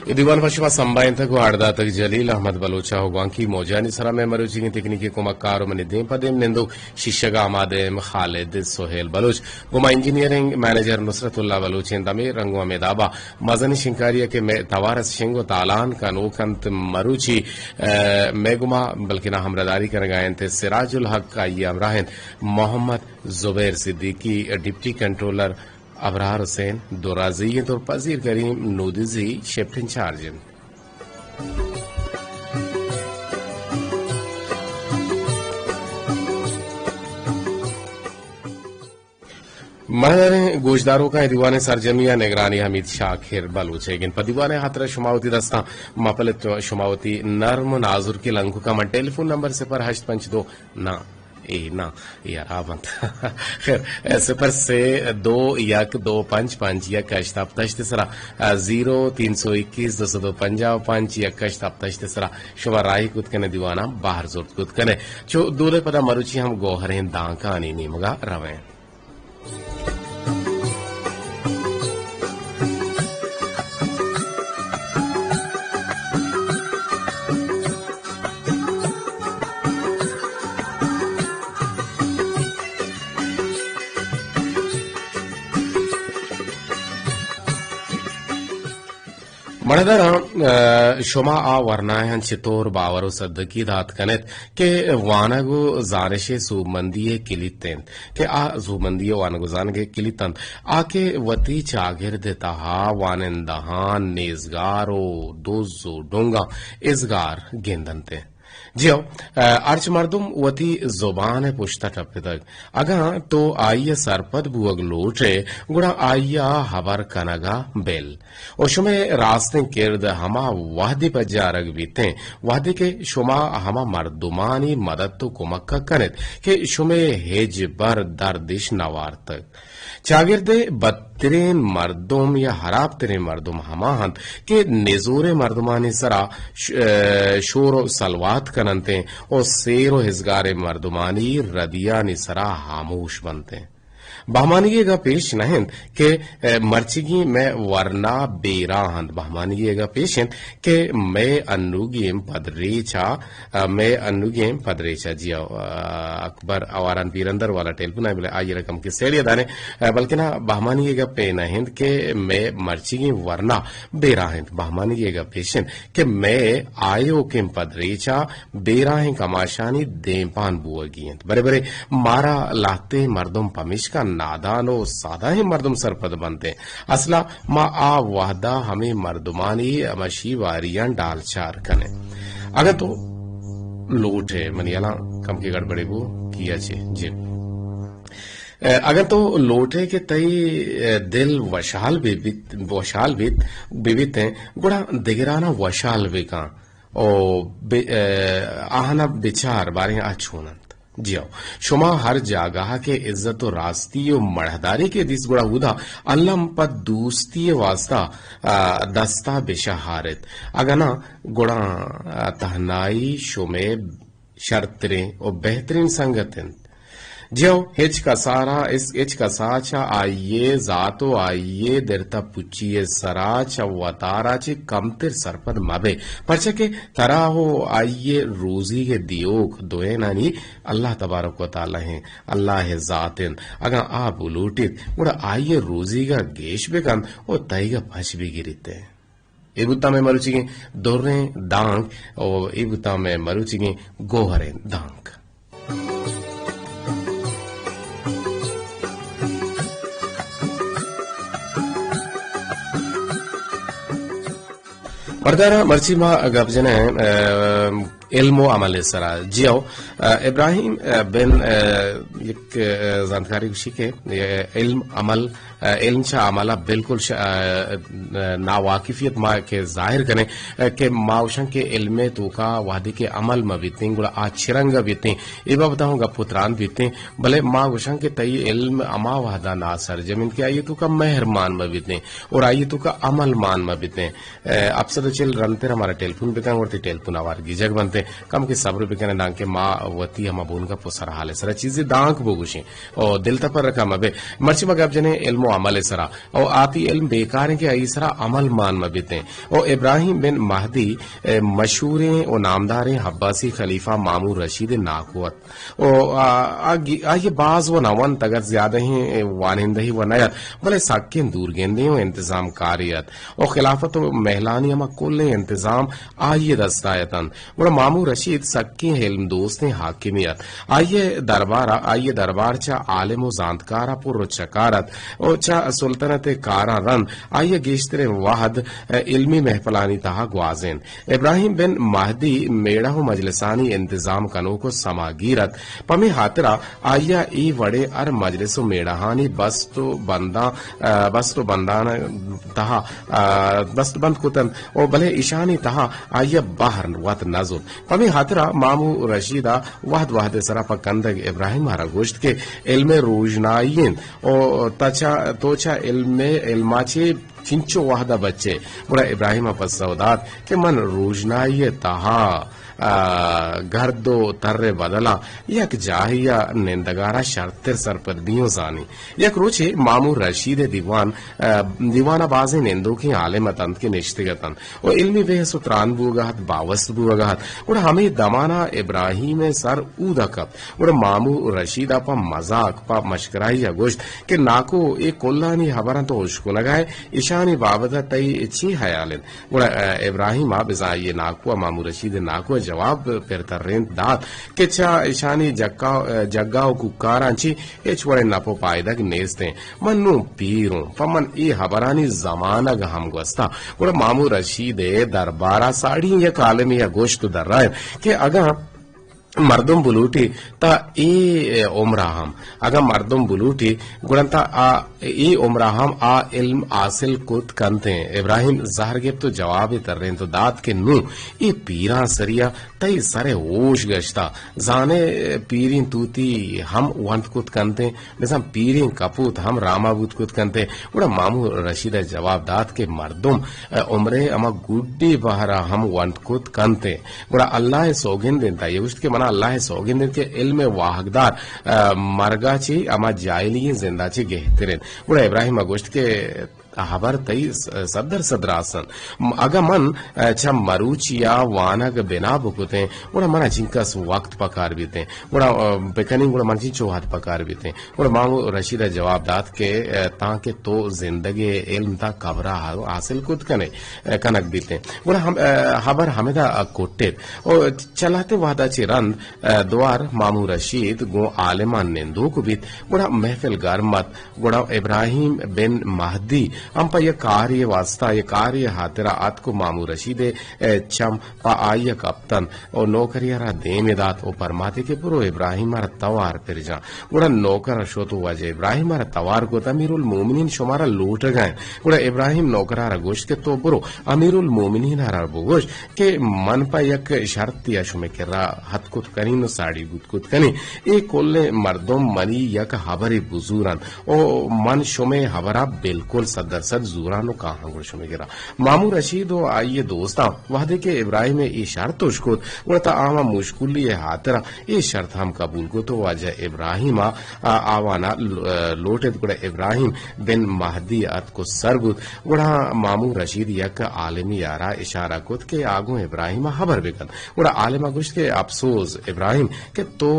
اے دیوان پہ شما سمبھائینتگ و ہاڑ داتگ جلیل احمد بلوچ ءَ و گوانکی موجانی سرا مئے مروچیگیں تکنیکی کمکار و منی دیم پہ دیم نندوک شیشگ ءَ آمادہ ایں خالد سہیل بلوچ۔ گوں ما انجینئرنگ منیجر نصرت اللہ بلوچ ایں۔ دمے رنگ و ہمے دابا مزنیں شنگکاری ءَ کہ مئے توار ءَ شنگ و تالان کنوک انت مروچی، ءَ، مئے گوما بلکنا ہمراہداری کنگا انت سراج الحق، آئی ءِ ہمراہ انت محمد زبیر صدیقی، ڈپٹی کنٹرولر ابرار حسین درازئی انت اور پذیر کریم نودزی شفٹ انچارج انت۔ مہداریں گوشداروکاں، اے دیوان ءِ سرجمی ءَ نگرانی حمید شاکر بلوچ ءِ گن۔ پہ دیوان ءِ ہاترا شما وتی دستاں مپلت، شما وتی نرم و نازرکی لنککاں من ٹیلیفون نمبر صفر ہشت پنچ دو، نہ، اے نہ، اے ہراب انت۔ خیر، صفر سے دو یک دو پنچ پنچ یک ہشت ہپت ہشت سرا، زیرو تین سو اکیس دو سو پنجاہ و پنچ یک ہشت ہپت ہشت سرا شما راہی کت کنے، دیوانا بہر زرت کت کنے۔ چو دودے پدا مروچی ہم گوہریں دانکانی نیمگا رویں۔ مڑدراں، ءَ، شما آ ورنایاں چطور باور و صدقی دات کنت کہ وانگ و زانش ءِ سوبمندی ءِ کلیت انت، کہ آ سوبمندی ءُ وانگ و زانگ ءِ کلیت انت، آ کہ وتی چاگرد ءِ تہا وانندہاں نیزگار و دز و ڈونگاں ازگار گندنت۔ جی ہو، ءَ، ہرچ مردم وتی زبان ءِ پشت ءَ ٹپتگ۔ اگاں تو آئی ءَ سرپد بوگ لوٹ ئے، گڑا آئی ءَ ہبر کنگ ءَ بل۔ و شمئے راستیں کرد ہما وہدے پجارگ بیتیں، وہدے کہ شما ہما مردمانی مدت و کمک ءَ کن ات کہ شمئے ہچبر دردش نہ وارتگ۔ چاگرد ءِ بدتریں مردم یا ہراب تریں مردم ہما انت کہ نزوریں مردمانی سرا ش-، ءَ، شور و سلوات کن انت و سیر و ہزگاریں مردمانی ردیانی سرا ہاموش بنت۔ بہمانگی ءِ گپ ایش نہ انت کہ، ءَ، مرچیگیں مئے ورنا بے راہ انت۔ بہمانگی ءِ گپ ایش انت کہ مئے انوگیں پدریچ ءَ، ءَ، مئے انوگیں پدریچ ءَ، جی، ءَ، اکبر آواران پیرندر والا ٹیلیفون ءَ، بلے آئی ءَ را کمکے سیڑی ءَ داریں، ءَ، بلکنا بہمانگی ءِ گپ اے نہ انت کہ مئے مرچیگیں ورنا بے راہ انت۔ بہمانگی ءِ گپ ایش انت کہ مئے آیوکیں پدریچ ءَ بے راہیں کماشانی دیمپان بوگی انت۔ برے برے مارا لہتے مردم پمیشکا نادان و ساداہیں مردم سرپد بنت انت۔ اصلا ما آ وہدا ہمے مردمانی ہمشی واریاں ڈالچار کنیں۔ اگاں تو لوٹ ئے، منی ہیالاں کمکے گڑبڑے بو، کیا چے؟ جی۔ ءَ، اگاں تو لوٹ ئے کہ تئی، ءَ، دل وشحال بہ بیت، وشحال بیت، بہ بیت انت، گڑا دگراناں وشحال بکن۔ او بہ-، ءَ، آہانا بچار باریں آ چون انت۔ جی ہو، شما ہر جاگہ کہ عزت و راستی و مڑہداری کہ دیست گڑا اودا الم پہ دوستی واسطہ، ءَ، دستا بشہارت۔ اگاں نہ گڑا، ءَ، تہنائی شمئے شرتریں و بہتریں سنگت انت۔ جیو، ہچ کسارا اس، ہچ کسا چہ آئی ءِ ذات و آئی ءِ درتہ پچی ءِ سرا چہ وتارا چہ کمتر سرپد مہ بئے، پرچا کہ ترا و آئی ءِ روزیگ ءِ دیوک دوئینانی اللہ تبارک و تعالی انت، اللہ ءِ ذات انت۔ اگاں آ بلوٹیت، گڑا آئی ءِ روزیگ ءَ گیش بکنت و تئیگ ءَ پچ بگریت۔ اے بوتاں مئے مروچیگیں دریں دانک، او اے بوتاں مئے مروچیگیں گوہریں دانک۔ مردارا مرچی ما گپ جنیں، ءَ، علم و عمل ءِ سرا۔ جی ہو، ءَ، ابراہیم، ءَ، بن، ءَ، یک، ءَ، زانتکارے گوشی کہ، ءَ، علم عمل، ءَ، علم چہ عمل ءَ بالکل ش-، ءَ، ءَ، ناواقفیت ما کہ ظاہر کنیں، ءَ، کہ ما گوشاں کہ علم ءِ توکا وہدے کہ عمل مہ بیتیں، گڑا آ چرنگ بیتیں، اے بابت ءَ ہم گپ و تران بیتیں، بلے ما گوشاں کہ تئی علم ہما وہدا ناسرجم انت کہ آئی ءِ توکا مہر مان مہ بیتیں اور آئی ءِ توکا عمل مان مہ بیتیں۔ ءَ، ہپت سد و چل رندتر ہمارا ٹیلیفون بکن، وتی ٹیلیفون آوار گیجگ بنت۔ کمکے صبر بکن، دانکہ ما وتی ہما بونگپ و سرحال ءِ سرا چیزے دانک بگوشیں او دل تپرکا مبے۔ مرچی ما گپ جنیں علم و عمل سرا او آ تئی علم بیکاریں کہ آئی سرا عمل مان مبیتیں۔ او ابراہیم بن مہدی، اے، مشہوریں و نامداریں عباسی خلیفہ مامون رشید ناکو ات۔ او آ، آ گی-، آئی باز و نہ ونت، اگر زیادہیں وانندہی و نہ ات، بلے سکیں دورگندیں و انتظام کارے ات۔ او خلافت و مہلانی ہما کلیں انتظام آئی دستا اتنت۔ گڑا مامو رشید سکیں علم دوستیں حاکمے ات۔ آئی ء دربار ء، آئی ء دربار چہ عالم و زانتکار ء پر و چکار ات و چہ سلطنت ء کاراں رند آئی ء گیشتریں وہد علمی محفلانی تہا گوازینت۔ ابراہیم بن مہدی میڑہ و مجلسانی انتظام کنوک و سماگیر ات۔ پمے ہاترا آئی ء اے وڑیں ہر مجلس و میڑہانی بست و بنداں، ء، بست و بندان تہا، ء، بست بند کتنت و بلے ایشانی تہا آئی ء بہر وت نہ زرت۔ پمے ہاترا مامو رشید ء وہد وہد ء سرا پہ کندگ ابراہیم ء را گوشت کہ علم ء روژنائی انت و تا چہ، تو چہ علم ء، علم ء چے چنچو وہد ء بچے؟ گڑا ابراہیم ء پسو دات کہ من روژنائی ء تہا، ء، گرد و تر ء بدلا یک جاہے ء نندگارا شرتر سرپد بیوں زانی۔ یک روچے مامو رشید ء دیوان، ء، دیوان ء بازیں نندوکیں عالم اتنت کہ نشتگ اتنت و علمی بحث و تران بوگ ء ات، باوست بوگ ء ات۔ گڑا ہمے دمان ء ابراہیم ء سر اود ء کپت۔ گڑا مامو رشید ء پہ مزاک، پہ مشکرائی ء گوشت کہ ناکو، اے کلانی ہبراں تو اشکنگ ء ئے، اشانی بابت ء تئی چی ہیال انت؟ گڑا، ء، ابراہیم ء بزاں آئی ء ناکو ء مامو رشید ء ناکو ء جواب پر ترینت دات کہ چہ اشانی جکا-، ء، جگا و کوکاراں چی ہچ وڑیں نپ و پائدگ نیست انت۔ من نوں پیر اوں، پہ من اے ہبرانی زمانگ ہم گوستا۔ گڑا مامو رشید ء دربار ء ساڑی یک عالمے ء گوشت و درائینت کہ اگاں مردم بلوٹی تا اے عمرا ہم، اگاں مردم بلوٹی گڑا تا آ اے عمرا ہم آ علم حاصل کت کنتیں۔ ابراہیم زہر گپت و جوابے ترینت و دات کہ نوں اے پیراں سریا تئی سر ء ہوش گشتا۔ زانے پیریں توتی ہم ونت کت کنتیں، بزاں پیریں کپوت ہم راما بوت کت کنتیں۔ گڑا مامو رشید ء جواب دات کہ مردم ء عمر ء ہما گڈی بہر ء ہم ونت کت کنتیں۔ گڑا اللہ ء سوگند انت، آئی ء گوشت کہ منا اللہ ء سوگند انت کہ علم ء واہگدار، ء، مرگ ء چہ ہما جاہلی ئیں زند ء چہ گہتر انت۔ گڑا ابراہیم ء گوشت کہ ہبر تئی س-، صد درصد راست انت۔ م-، اگاں من، ء، چہ مروچی ء وانگ بنا بکتیں، گڑا من ء چنکس وقت پکار بیتیں، گڑا، ء، بکنیں، گڑا من چنچو وہد پکار بیتیں۔ گڑا مامو رشید ء جواب دات کہ، ء، تانکہ تو زندگ ء علم تا قبر ء حاصل کت کنے، ء، کنگ بیتیں۔ گڑا ہم-، ء، ہبر ہمدا کٹت۔ و چہ لہتے وہد ء چہ رند، ء، دوار مامو رشید گوں عالماں نندوک بیت، گڑا محفل گرم ات۔ گڑا ابراہیم بن مہدی ہم پہ یک کارے واسطہ، یک کارے ہاترا آتک و مامو رشید ء چم پہ آئی ء کپتنت و نوکرے ء را دیم ء دات و پرماتی کہ برو ابراہیم ء را توار پر جان۔ گڑا نوکر شت و واجہ ابراہیم ء را توار کت، امیر المومنین شمارا لوٹگ ء انت۔ گڑا ابراہیم نوکر ء را گوشت کہ تو برو امیر المومنین ء را بگوش کہ من پہ یک شرطے ء شمئے کرا ہت کت کنین و ساڑی بوت کت کنیں۔ اے کلیں مردم منی یک ہبرے بزورنت و من شمئے ہبرا بالکل صد درصد زوران و کاہاں گڑا شمئے گرا۔ مامو رشید و آئی دوستاں وہدے کہ ابراہیم اے شرط اشکت، گڑا تا آواں مشکلی ء ہاترا اے شرط ہم قبول کت و واجہ ابراہیم ء آوانا ل-، لوٹت۔ گڑا ابراہیم بن مہدی اتک و سر بوت۔ گڑا مامو رشید یک عالمی ء را اشارہ کت کہ آ گوں ابراہیم ء ہبر بکن۔ گڑا عالم ء گوشت کہ اپسوز ابراہیم کہ تو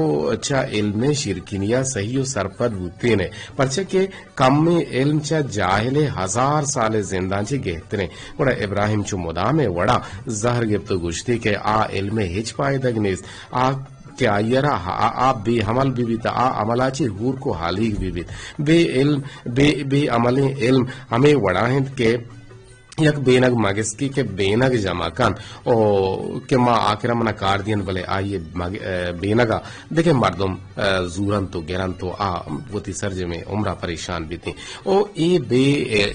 چہ علم ء شیرکنی ء سہی و سرپد بوتین ئے، پرچا کہ کمیں علم چہ جاہل ء ہزار سال ء زنداں چہ گہتریں۔ گڑا ابراہیم چو مدام ء وڑا زہر گپت و گوشتی کہ آ علم ء ہچ پائدگ نیست۔ آ کہ آئی ء را آ، آ بے عمل بہ بیت، آ عمل ء چہ ہورک و ہالیگ بہ بیت۔ بے علم، بے، بے عملیں علم ہمے وڑا انت کہ یک بینگ مگسکی کہ بینگ جمع کن و کہ ما آکرا منا کار دین، بلے آئی مگ-، ء، بینگ ء دگہ مردم، ء، زورنت و گرنت و آ وتی سرجمیں عمرا پریشان بیتیں۔ و اے بے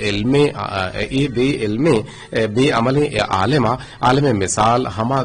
علمیں، ء، اے بے علمیں، ء، بے عملیں عالم ء، عالم ء مثال ہما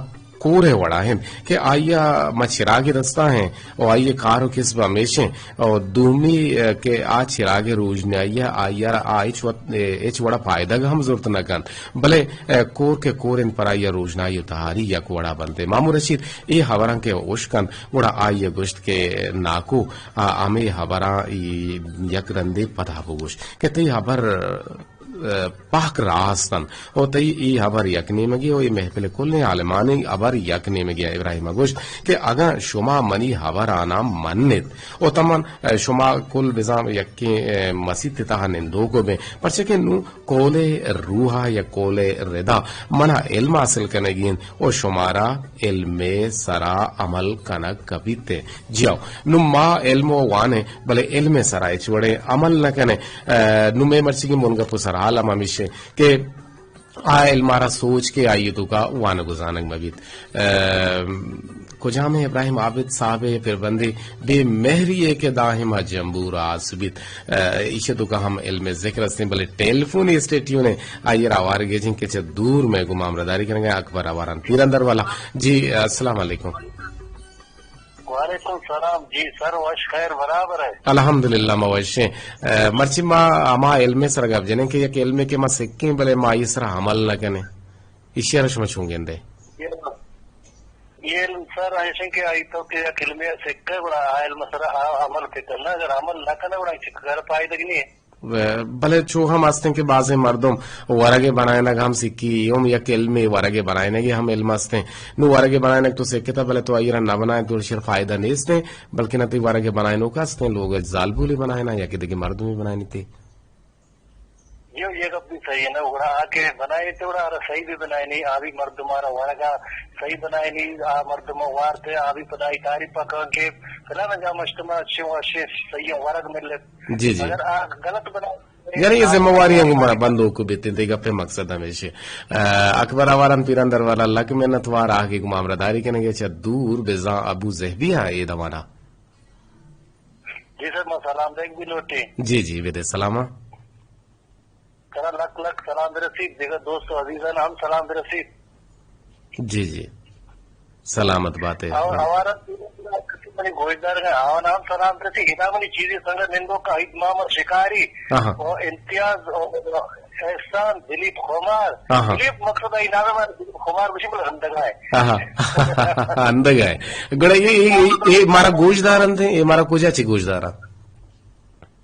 کور ءِ وڑا انت کہ آئی ءَ ما چراگے دستا ہیں و آئی ءِ کار و کسب ہمیش ہیں و دومی، ءَ، کہ آ چراگ ءِ روژنائی ءَ آئی ءَ را آ ہچ وت-، ءَ، ہچ وڑا پائدگ ہم زرت نہ کنت، بلے، ءَ، کور کہ کور انت پر آئی ءَ روژنائی و تہاری یک وڑا بنت۔ مامو رشید اے ہبراں کہ اشکنت گڑا آئی ءَ گوشت کہ ناکو، آ، ہمے ہبراں ای یک رندے پدا بگوش کہ تئی ہبر ءَ، پہک راست انت و تئی اے ہبر یک نیمگے و اے محفل ءِ کلیں عالمانی ہبر یک نیمگے۔ ابراہیم ءَ گوشت کہ اگاں شما منی ہبراناں منت و تمن، ءَ، شما کل بزاں یکیں، ءَ، مسیت ءِ تہا نندوک بیں، پرچہ کہ نوں قول ءِ روح ءَ یا قول ءِ ردا منا علم حاصل کنگی انت و شمارا علم ءِ سرا عمل کنگ کپیت۔ جی ہو، نوں ما علم ءَ وانیں، بلے علم ءِ سرا ہچ وڑیں عمل نہ کنیں۔ ءَ، نوں مئے مرچیگیں بنگپ و سرحال ہم ہمیش انت کہ آ علم ءَ را سوچ کہ آئی ءِ توکا وانگ و زانگ مہ بیت۔ ءَ، کجام ابراہیم عابد صاحب ءِ پربندے بے مہری ءَ کہ دائم ءَ جمبور آس بیت۔ ءَ، ایشی ءِ توکا ہم علم ءِ ذکر استیں، بلے ٹیلیفونی اسٹیڈیو نے آئی ءَ را ہوار گیجیں کہ چہ دور مئے گوں ہمراہداری کنگ ءَ اکبر آواران پیرندر والا۔ جی، السلام علیکم۔ وعلیکم سلام جی سر، وش خیر برابر ہے۔ الحمدللہ ما وشیں۔ ءَ، مرچی ما ہما علم ءِ سرا گپ جنیں کہ یک علمے کہ ما سکیں بلے ما آئی ءِ سرا عمل نہ کنیں۔ ایشی ءَ را شما چون گندے؟ یہ علم سر ایشیں کہ آئی تو کہ یک علمے سکے گڑا آ علم سرا آ عمل پہ کرنا، اگر عمل نہ کرنا گڑا چکر پائدگ نہیں ہے۔ بلے چو ہم ہستیں کہ بازیں مردم ورگ ءِ بنائینگ ہم سکی، اے ہم یک علمے، ورگ ءِ بنائینگ ءِ ہم علم ہستیں۔ نوں ورگ ءِ بنائینگ تو سکتا، بلے تو آئی ءَ را نہ بنائیں تو شر فائدہ نیستیں، بلکہ نہ تئی ورگ ءِ بنائینوک ہستیں، لوگ ءَ زالبولے بنائینا یا کہ دگہ مردمے بنائینیتے۔ یہ، یہ گپ بھی صحیح ہے نا، گڑا آ کہ بنائینیتے گڑا آرا صحیح بھی بنائینی، آ بھی مردم آرا ورگا صحیح بنائینی، آ مردم وارتے، آ بھی پدائی تعریف پکا کہ فلانا جا مجتمع اچھے و اچھے صحیح ورگ ملت۔ جی، جی۔ اگر آ غلط بنا یعنی یہ ذمہ واری ہیں گما بندو کو بیتے، دے گپے مقصد ہمیشہ۔ ءَ، اکبر آواران پیران در والا لک منت وار آ کہ گما ہمراہداری کنگے چہ دور بزاں ابو زہبی ہاں اے دمانا۔ جی سر، ما سلام دیگ بھی لوٹیں۔ جی، جی، بدے سلام۔ ترا لک لک سلام برسیت، دگہ دوست و عزیزان ہم سلام برسیت۔ جی، جی۔ سلامت باتے۔ اور ہمارا منی گوشدار ہے، آوان ہم سلام برسیت۔ ادا منی چیزی سنگت نندو کا عید محمد شکاری آہا۔ و امتیاز و احسان، دلیپ خمار۔ آہا۔ دلیپ مقصد ہے نام ہے، دلیپ خمار بشی بل ہندگا ہے۔ آہا۔ ہندگا ہے۔ گڑا یہ، یہ، یہ، یہ مارا گوشدار انت، یہ مارا کجا چی گوشدار انت؟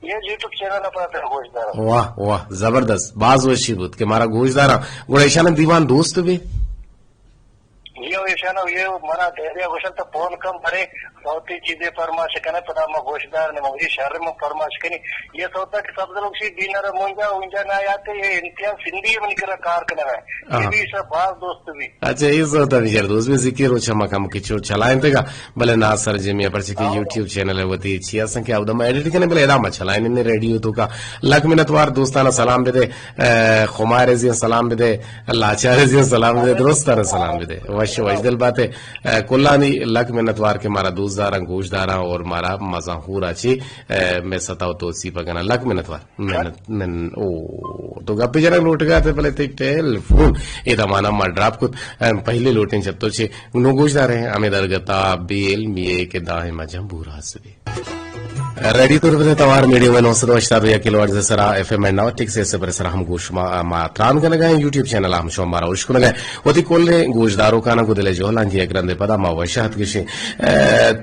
یہ یوٹیوب چینل ءَ پہ گوش دارم۔ واہ، واہ، زبردست، باز وشی بوت کہ مارا گوش داراں۔ گڑا ایشاناں دیوان دوست بی؟ یہ ایشاناں یہ منا دہریا گوشن تو فون کم برے، صوتی چیزیں فرمائش کنے، پدا ما گوش دار نے، مجھے شہر میں فرمائش کنی۔ یہ صوتا کہ سبز لوگ سی دین ر مونجا اونجا نہ آتے، یہ امتیاز سندھی من کرا کار کنے۔ یہ ہاں۔ بھی سب باز دوست بی۔ اچھا، اے زرد ہمیشہ دوست بی، ذکی روچ ہما کم کچو چلائینتگا، بلے نا سرجمی ءَ، پرچہ کہ ہاں۔ یوٹیوب چینل ءَ وتی چی ہستن کہ اودم ایڈٹ کنے، بلے ادا ما چلائینیں ریڈیو توکا۔ لک منت وار، دوستانا سلام بدے، ءَ، خمار زی سلام بدے، لاچار زی سلام بدے، درستانا سلام بدے۔ وش وش دل باتے، ءَ، کلانی لک منت وار کہ مارا دوست داراں، گوش داراں اور مارا مزاحورا چی، ءَ، میں ستا و توسیپ کنا۔ لک منت وار۔ من، من، او، تو گپے جنگ لوٹگا تے، بلے تئی ٹیلیفون اے دمانا ما ڈراپ کت۔ ام، پہلے لوٹیں چتو چے نو گوش دارے، ہمیں درگتا بے علمی ہے کہ دائم جمبور آسبے۔ ریڈیو تربت توار میڈیم نو سد و ہشتاد و یک کلو ہرٹز سرا ایف ایم نو ٹک سے سپر سرا ہم گوش ما، ما تران کنگا ہیں، یوٹیوب چینل ہم شما مارا اش کنگا ہیں۔ وتی کل گوش دارو کانا گو دل جوہلان جی اگرندے پدا ما وشاہت گشیں۔ ءَ،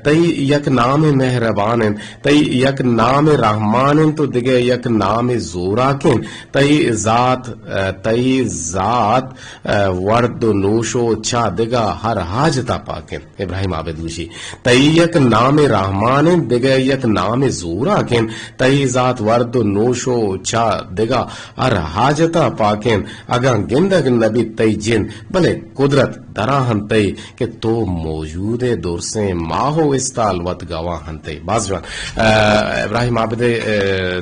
تئی یک نام مہربان انت، تئی یک نام رحمان انت و دگہ یک نام زوراک انت۔ تئی ذات، ءَ، تئی ذات، ءَ، ورد و نوش و چا دگہ ہر حاجتا پاک انت۔ ابراہیم عابد گوشی، تئی یک نام رحمان انت، دگہ یک نام زوراک انت۔ تئی ذات ورد و نوش و چا دگہ ہر حاجتا پاک انت۔ اگاں گندگ نہ بیت تئی جند، بلے قدرت درا ہم تئی کہ تو موجود ئے، درسیں ماہ و استال وت گواہ انت ئے۔ باز جوان۔ ءَ، ابراہیم عابد ءِ، ءَ،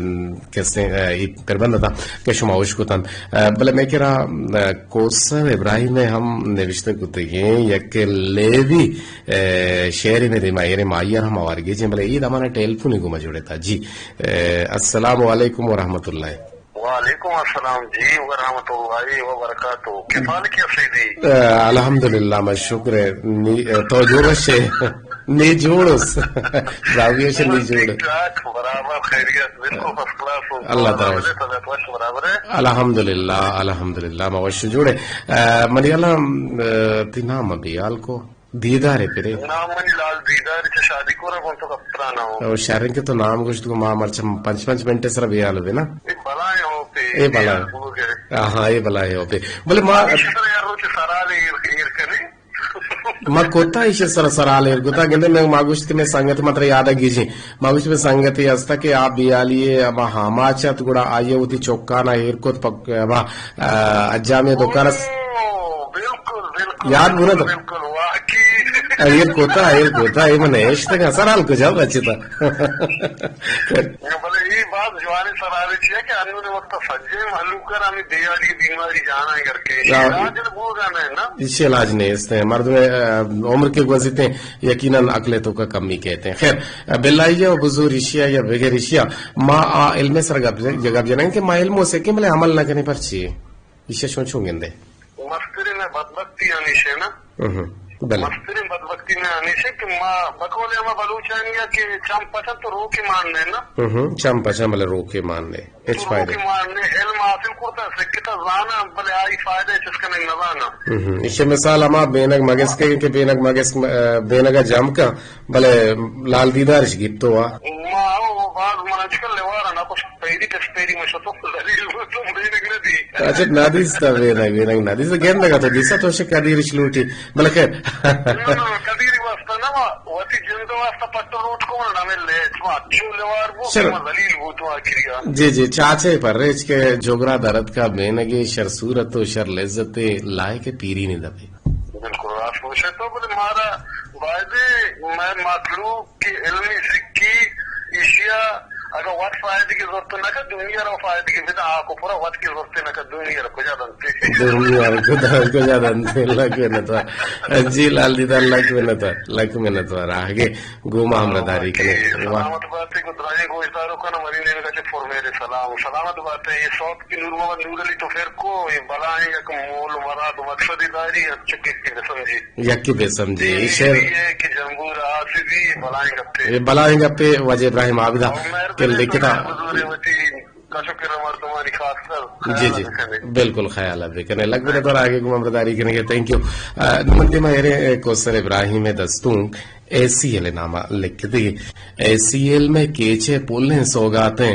کسے، ءَ، اے پربند اتاں کہ شما اشکتن۔ ءَ، بلے میں کرا، ءَ، کوثر ابراہیم ءَ ہم نوشتہ کتگیں یک لیوی، ءَ، شعرے میں دیما ایرے ماہی ہم آوارگی جیں، بلے اے دمانا ٹیلیفونی گوما جڑتا۔ جی، ءَ، السلام علیکم ورحمۃ اللہ۔ وعلیکم السلام جی ورحمۃ اللہ وبرکاتہ۔ کس حال کی سیدی؟ اے، الحمدللہ، ما شکر ہے۔ نی، اے، تو جوڑ شے؟ نی جوڑ اس۔ راوی شے نی جوڑ۔ ٹھیک ٹھاک، برابر خیریت، بالکل فرسٹ کلاس ہوں۔ اللہ تعالیٰ۔ طبیعت وش برابر ہے؟ الحمدللہ، الحمدللہ، ما وش جوڑ ہے۔ اے، منی اللہ، اے، تی نام بیال کو؟ دیدار ء پرے۔ نام منی لال دیدار، چہ شادی کورا گوں تو کپترانا ہوں۔ او شریں کہ تو نام گوشت گوں ما مرچ پنچ پنچ منٹ سر بیال بنا۔ اے بلائیں ہو پہ، اے بلائیں۔ ہاں، اے بلائیں ہو پہ۔ بلے ما ہمیشہ سر یار روچ سرال ایر، ایر کنے۔ ما کوتا ایش سر سرال ایر کوتا، گندے میں ما گوشت کہ میں سنگت متر یاد گیجی۔ ما گوشت میں سنگت ہستا کہ آپ بیالی ہے، اما ہاما چت گڑا آئیے ہوتی چوکانا ایر کوت پک، اما، آ، اجامی دکان اس۔ او، بالکل، بالکل، یاد بنا تو؟ بالکل، واقعی۔ ایر کوتا، ایر کوتا، اے من اشتگا سرال کجا بچتا۔ بلے اے باز جوانیں سوالے چیا کہ انون وقت سجے مہلوک کر ہمیں بیاری بیماری جانا ہے کر کے۔ ہاں۔ علاج بوگا نہ ہے نا؟ اسی علاج نہیں اس نے۔ مردم، آ، عمر کے گوزیتے ہیں، یقیناً عقل تو کا کمی کہتے ہیں۔ خیر، آ، بلائی یا بزور اشیا یا بغیر اشیا، ما آ علم سر گپ، گپ جنائیں کہ ما علم ہو سکیں بلے عمل نہ کریں پر چی؟ ایشی شون چون گندے؟ مسترین بدبختی ہمیشہ نا۔ ہم، بلے۔ مسترین بدبختی میں ہمیشہ کہ ما بقول ہما بلوچانی کہ چم پچن تو روکے مان نے نا۔ ہم، چم پچن بلے روکے مان نے۔ ہچ تو فائدہ۔ روکے مان نے، علم حاصل کرتا، سکتا زانا، بلے آئی فائدہ چس کنے نہ زانا۔ ہم، ایشی مثال ہما بینگ مگس کے، کہ بینگ مگس، آ، بینگ جم کا، بلے لال دیدارش گپتو آ۔ ما او باز من اجکل لیوارا نہ کش پیری کس پیری مشتو ذلیل بوتو بینگ نہ دی۔ اچھا، نہ دیستا بینگ، بینگ نہ دیستا، گندگا تو دیستا تو شے کدیرش لوٹی، بلے خیر۔ نہ، نہ، کدیری واسطہ نہ، ما وتی جند واسطہ پٹو لوٹ کو من نہ مل لے، ما اچو لیوار بو، سر۔ ما ذلیل بوتو آخریا۔ جی، جی، چاچے پر ریچ کے جوگرا درد کا بینگے شر صورت و شر لذت لائق پیری نے دبے۔ بالکل راست گوشے تو، بلے مارا بایدے مئے مخلوق کہ علمی سکی ایشیا اگاں وت فائدگی زرت نہ کن، دنیا را فائدگی بدا، آ کو پورا وت کی زرت نہ کن، دنیا را کجا دنتے؟ دنیا را کجا، کجا دنتے؟ لک منت وار۔ جی لال دیدار، لک منت وار، لک منت وار۔ آگے گوما ہمراہ داری کنے۔ اوکے، واہ۔ سلامت باتے، گو دراجیں گوشدارو کن، منی نیمگا چہ پر مہر سلام۔ سلامت باتے، یہ صوت کہ نور محمد نور علی تو پھر کو، یہ بلائیں یک مول و مراد و مقصدی داری، انچو کہ کہ بسمجھی۔ یکے بہ سمجھے، اے شعر۔ اے کہ جمبور آسدی، اے بلائیں گپے۔ اے بلائیں گپے، واجہ ابراہیم عابدہ کہ لکھتا۔ حضور وتی کشو کرا مردمانی خاص کر جی، خیال جی۔ بکنے۔ بالکل خیال بکنے۔ لگ بنا تو آگے گم امرداری کنے گے۔ تھینک یو۔ آ، نمندی ما ایرے کوثر ابراہیم دستونک اے سی ایل نامہ لکھ دے۔ اے سی ایل میں کیچے پلیں سوگاتیں،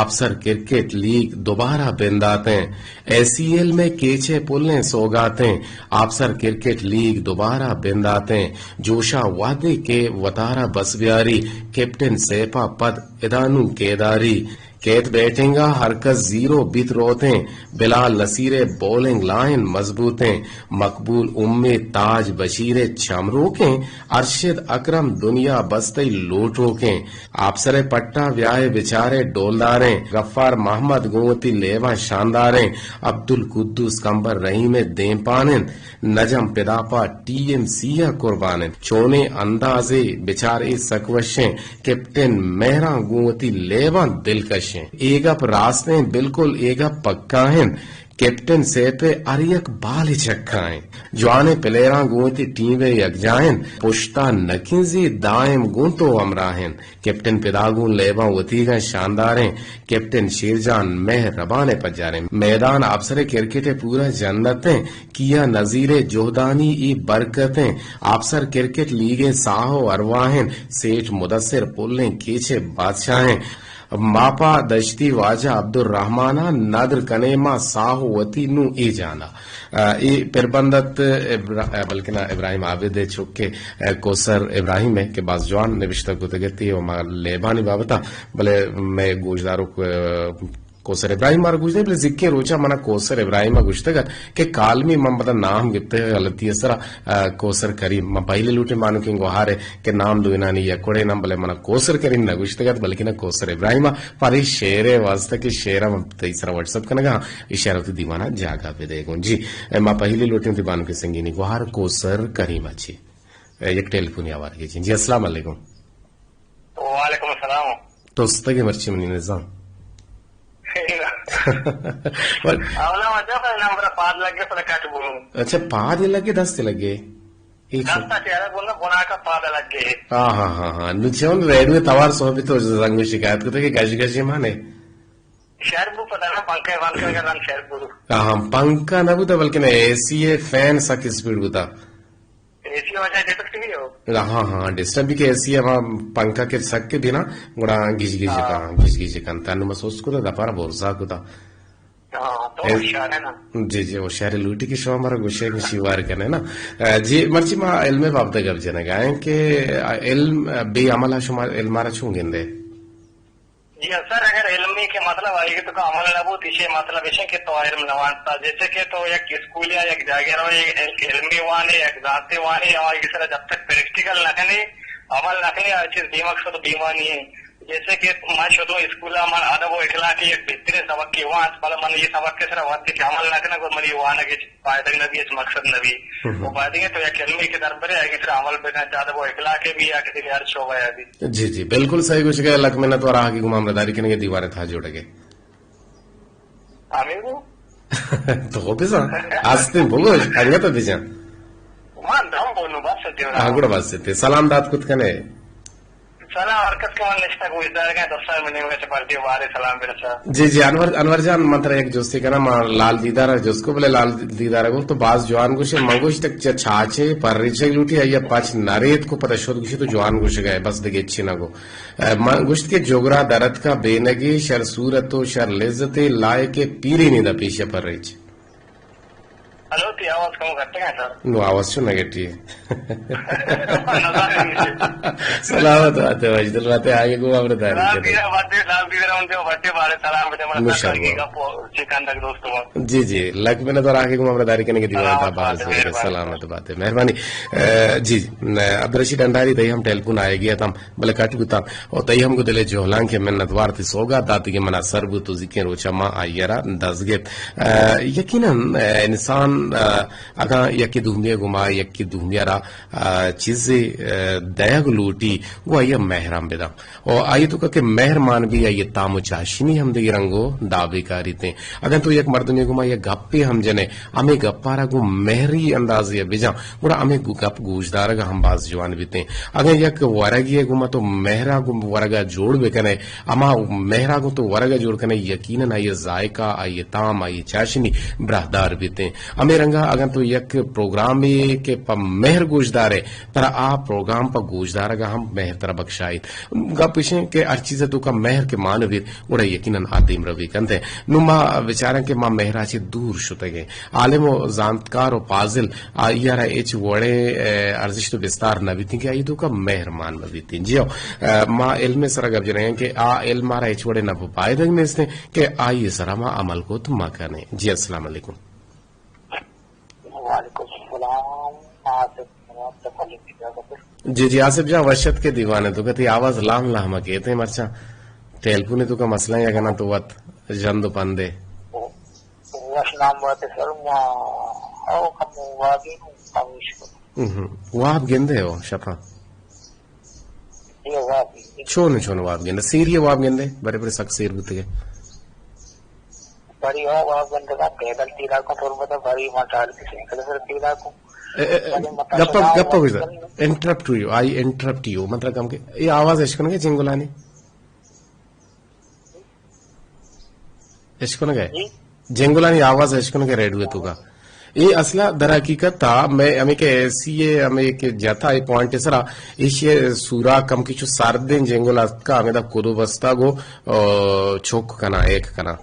آپسر کرکٹ لیگ دوبارہ بنداتیں۔ اے سی ایل میں کیچے پلیں سوگاتیں، آپسر کرکٹ لیگ دوبارہ بنداتیں۔ جوشا وہدے کہ وتارا بس بیاری، کیپٹن سیپا پد ادا نوں کیداری۔ کیت بیٹنگا ہر کس زیرو بیت روتیں، بلال نصیر ء بولنگ لائن مضبوطیں، مقبول امید تاج بشیر ء چم روکیں، ارشد اکرم دنیا بس تئی لوٹ روکیں۔ آپسر ء پٹا بیائے بچارے ڈولداریں، غفار محمد گوں وتی لیباں شانداریں، عبدالقدوس کمبر رحیم ء دیمپان انت، نجم پدا پہ ٹی ایم سی ء قربان انت۔ چونیں اندازے بچار اے سک وشیں، کیپٹن مہراں گوں وتی لیباں دلکشیں۔ اے گپ راستیں، بالکل اے گپ پکا انت۔ کیپٹن سیپ ء ہر یک بال چکا انت۔ جوانیں پلیئراں گوں وتی ٹیم ء یکجا انت۔ پشتا نہ کنزی، دائم گوں تو ہمراہ انت۔ کیپٹن پدا گوں لیباں وتیگاں شانداریں۔ کیپٹن شیرجان مہربان ء پجاریں۔ میدان آپسر کرکٹ ء پورا جنت انت۔ کیا نذیر ء جہدانی ای برکت انت۔ آپسر کرکٹ لیگ ء ساہ و ارواح انت۔ سیٹھ مدثر پلیں کیچ ء بادشاہ انت۔ ما پہ دشتی واجہ عبدالرحمن ء ندر کنیں، ما ساہ و وتی نوں اے جانا۔ آ، اے پربندت ابرا-، بلکنا ابراہیم عابد ء چک ء کوثر ابراہیم ء کہ باز جوان نبشتہ کتگ اتی و ما لیبانی بابت ء، بلے مئے گوشداروک، آ، کوثر ابراہیم مارا گوشدے، بلے زکیں روچا منا کوثر ابراہیم ء گوشتگ ات کہ کالمی من پدا نام گپتگ غلطی ء سرا، آ، کوثر کریم۔ من پہلی لوٹیں بانکیں گوہار ء کہ نام دوئینانی یک وڑے نام، بلے منا کوثر کریم نہ گوشتگ ات، بلکنا کوثر ابراہیم ء۔ پر اے شعر ء واسطہ کہ شعر ء من تئی سرا واٹس اپ کنگا، اے شعر ء وتی دیوانا جاگہ بدے گوں۔ جی، اے ما پہلی لوٹیں وتی بانکیں سنگینی گوہار کوثر کریم ء چی۔ اے یک ٹیلیفونی آوار گیجیں۔ جی، السلام علیکم۔ وعلیکم السلام۔ تو استگے مرچی منی نظام۔ اولا ما جب نمبر پاد لگے، پدا کٹ بولوں۔ اچھا، پاد لگے، دست لگے؟ ایک دست چہرہ بولنا، بنا کا پاد لگے۔ ہاں، ہاں، ہاں، ہاں۔ نو چون ریڈیو توار صحبی تو زنگ شکایت کو کہ گش گش مانے۔ شہر بو پتہ نا، پنکھا بند کر کے رن شہر بو۔ ہاں، ہاں، پنکھا نہ بوتا، بلکہ اے سی ہے، فین سک اسپیڈ بوتا۔ اے سی وجہ ڈسٹرب بھی ہو۔ ہاں، ہاں، ڈسٹرب بھی کہ اے سی ہوا پنکھا کے سک کے دینا، گڑا گج گج ہاں۔ کا، گج گج کنتا، نو مسوس کو دا، دپارا بورزا کو دا۔ ہاں، تو اے، ہوشیار ہے نا۔ جی، جی، ہوشیار لوٹی کہ شما مارا گوشے کہ شیوار کنے نا۔ اے، جی، مرچی ما علم بابت گپ جنگا ہیں کہ علم بے عمل شما علم مارا چون گندے؟ جی سر، اگر علمی کے مطلب آئی کہ تو کا عمل نہ بوت، اسے مطلب اسے کہ تو علم نہ وانتا۔ جیسے کہ تو یک اسکول یا یک جاگہ رو، یک علمی وانے، یک ذاتی وانے، اور اس طرح جب تک پریکٹیکل نہ کنے، عمل نہ کنے، ہر چیز بے مقصد و بے معنی ہے۔ جیسے کہ من شدوں اسکول، من ادب و اخلاق یک بہترین سبق کی وانت، بلے من یہ سبق کے سر وقت کہ عمل نہ کنے، منی وانگ فائدہ نہ بھی، اس مقصد نہ بھی۔ ہم۔ وہ فائدہ تو یک علمی کے دربرے ہے کہ سر عمل بکن، چاہے وہ اخلاق بھی یا کسی بھی ہر شعبہ ہے بھی۔ جی، جی، بالکل صحیح گوشگا، لک منت وار آہگی گما ہمراہداری کنگے دیوان تھا جوڑگے۔ آمین۔ تو خو بزن، آستین بگوش، انگت بزن۔ من دم بولوں، بس دیو۔ ہاں، گڑا بس تے۔ سلام دات کت کنے۔ سلام، ہر کس کہ من نشتہ گوش دارگا، دس سال من نیمگا چہ پارٹی بارے سلام برسا۔ جی، جی، انور، انور جان، من ترا یک جستے کناں، ما لال دیدار ء جست کو، بلے لال دیدار ء گفت تو باز جوان گوشے، من گوشت چ-، چاچے پر ریچگ لوٹی، آئی ء پچ نہ ریت کو، پدا شد گوشی تو جوان گوشگ ء، بس دگہ ہچی نہ گو۔ ء، من گوشت کہ جگرا درتکا بینگے، شر صورت و شر لذتے، لائق پیرینی دا پیش پر ریچ۔ ہلو، تی آواز کم گھٹے گا سر۔ نو آواز چو نگٹی ہے۔ سلامت باتے، وجدل باتے، آگے کو ہمراہداری لال کرے۔ دیرا باتے، لال دیرا ان کے بٹے بارے سلام بجے، من نو سر شرما۔ کی گپ چکان تک دوست ہوا۔ جی، جی، لک منت وار آگے کو ہمراہداری کنگے دیوان تھا سلامت باہر باتے، سے۔ مہربانی۔ سلامت باتے، مہربانی۔ اے، جی، جی، عبدالرشید انڈاری تئی ہم ٹیلیفون آئے گیا تھا۔ بلے کٹ بوتا۔ او تئی ہم گوں دل ء جہلانک ء منتوار، تئی سوگات داتگیں منا سر بوت و زیکیں روچ ء ما آئی ء را دست گپت۔ ء، یقیناً، ء، انسان، ء، اگاں یکے دومی ء گما، یکے دومی ء را، ء، چیزے، ء، دئیگ لوٹی، گوں آئی ء مہر ہم بداں۔ او آئی ء توکا کہ مہر مان بی، آئی ء تام و چاشنی ہم دگہ رنگ و دابے کاریت۔ اگاں تو یک مردمے گما یک گپے ہم جنے، ہمے گپارا گوں مہری اندازے ء بجاں، گڑا ہمے گو-، گپ گوشدارگ ء ہم باز جوان بیتیں۔ اگاں یک ورگے ء گوما تو مہرا گوں ورگا جوڑ بکنے، ہما مہرا گوں تو ورگا جوڑ کنے، یقیناً آئی ء ذائقہ، آئی ء تام، آئی ء چاشنی براہدار بیتیں۔ ہمے رنگا اگاں تو یک پروگرامے کہ پہ مہر گوشدارے، ترا آ پروگرام پہ گوشدارگا ہم مہر ترا بخشائیت۔ گپ ایشیں کہ ہر چیز ء توکا مہر کہ مان بیت، گڑا یقیناً آ دیمروی کنت۔ نوں ما بچاراں کہ ما مہرا چہ دور شتگیں۔ عالم و زانتکار و پازل آئی ء را ہچ وڑیں، ء، ارزشت و بستار نہ بیتیں کہ آئی توکا مہر مان مہ بیتیں۔ جی ہو، ء، ما علم ء سرا گپ جنگیں کہ آ علم مارا ہچ وڑیں نپ و پائدگ نیستیں کہ آئی ء سرا ما عمل کت مہ کنیں۔ جی، السلام علیکم۔ وعلیکم السلام۔ آصف نواز تکلیف کی جگہ پر۔ جی، جی، آصف جان، وش اتکے دیوان ء توکا، تئی آواز لام لام ء کیت مرچاں۔ ٹیلیفون ء توکا مسئلہ یا کنا تو وت ژند و پندے۔ وش نام بات سر، ما او کم وابی نو کمیش کو۔ ہم۔ واب گندے ہو شپا؟ یہ واب۔ چون چون واب گندے؟ سیری واب گندے؟ بڑے بڑے سک سیر بوتگے۔ بڑی ہو واب گندگا، پیدل تیرا کو تربت، بڑی ما ٹال کی سائیکل پر تیرا کو۔ اے، اے، اے، بڑی مطلب گپا، گپا گوشدا۔ انٹرپٹ ہوئی، آئی انٹرپٹ یو، مطلب کم کہ، یہ آواز اشکنگے جنگلانی؟ اشکنگے؟ جی۔ جنگلانی آواز اشکنگے ریڈیو توکا۔ اے اصلا در حقیقت تا میں ہمیں کہ ایسی ہے، ہمیں کہ جتا اے پوائنٹ سرا، ایشی سورا کم کی چو سردیں جنگل اتکا، ہمیں دا کدو بستا گو، آ، چوک کنا، ایک کنا۔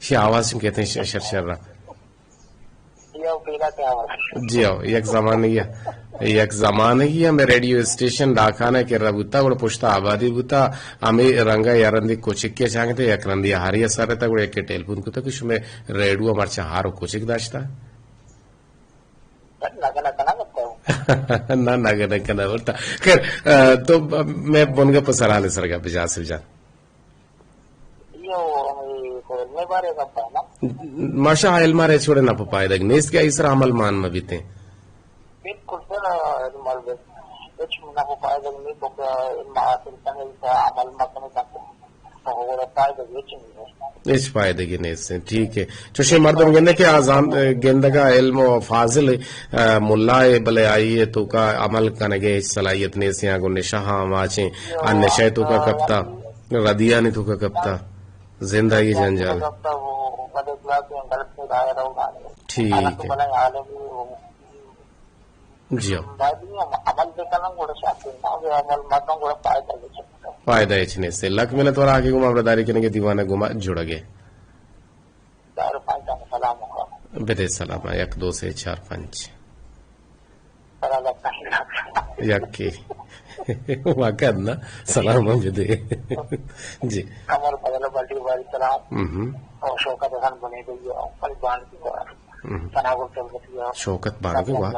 شی آواز چون کہتے ہیں شر شر را۔ جی ہو، یک زمانگے ء، یک زمانگے ء ہمے ریڈیو اسٹیشن ڈاکان ء کرا بوتا، گڑا پشت ء آبادی بوتا، ہمے رنگ ء یا رندی کچکے چانگتے، یک رندی ہاری ء سر ء تا، گڑا یکے ٹیلیفون کتا کہ شمے ریڈیو مرچاں ہار و کچک داشتا؟ نہ، نہ، نہ، نہ، ورتا۔ خیر، ء، تو ب-، میں بنگپ سرحال سرگا بجا سر جان۔ ایو ہمے علم ء بارے ء گپ ء نا۔ ماشاء علم ء را ہچ وڑیں نپ ء پائدگ نیست کہ آئی سرا عمل مان مہ بیتیں۔ بالکل سر، علم ء ہچ نپ ء پائدگ نیست کہ علم حاصل کنے، عمل مہ کنے، ہچ پائدگی نیست۔ ٹھیک ہے۔ چوشیں مردم گندے کہ آ زان-، گندگا علم و فاضل، آ، ملا ہے، بلے آئی ہے توکا عمل کنگے ہچ صلاحیت نیست، یا گو نشہ ہاں آماچیں، آ نشہ توکا کپتا، ردیانی توکا کپتا، زندہ یہ جنجال۔ ٹھیک ہے۔ جی ہو۔ باید ہم عمل بکنن، گڑا شاید نہ بے عمل مردم، گڑا فائدہ ہچ نہ۔ فائدہ ہچ نیست۔ لک منت وار آگے گما ہمراہداری کنگے دیوانا گما جڑگے۔ چار پنچ ہم سلام ہوگا۔ بدے سلام، یک دو سے چار پنچ۔ سلام علیکم۔ یکی۔ واقعا نا، سلام ہم بدے۔ جی۔ قمر بدل بلڈی باری سلام۔ ہم۔ اور شوکت حسن بنی گئی ہے، پنج بان کی بار۔ ہم۔ ثنا گل تربتی ہے۔ شوکت بانک گوا-،